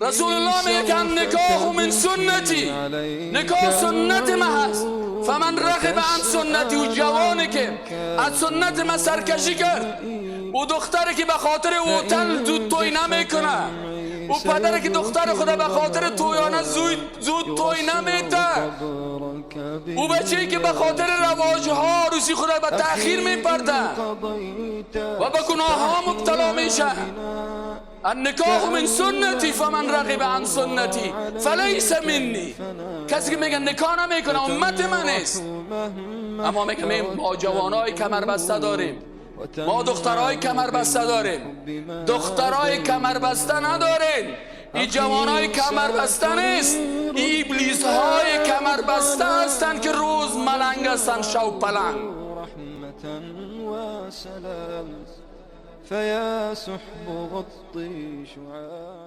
رسول الله میگه که النکاح من سنتی، نکاح سنت ما هست. فمن رغب عن سنتی، او جوانی که از سنت ما سرکشی کرد، او دختری که به خاطر هتل زود توی نمیکنه، او پدری که دختر خود به خاطر تویانه زود توی نمیده، او بچه‌ای که به خاطر رواج ها روسی خود به تأخیر میپرده و به گناه ها مبتلا میشه. النکاح من سنتی فمن رغب عن سنتی فلیس منی. کسی که میگه نکاح نمیکنه امت من نیست. اما میگه ما جوانای کمربسته داریم، ما دخترای کمربسته داریم، دخترای کمربسته نداریم. این جوانای کمربسته نیست، این ابلیس های کمربسته هستند که روز ملنگ هستند شو پلنگ. فيا سحب غطي شعاعي.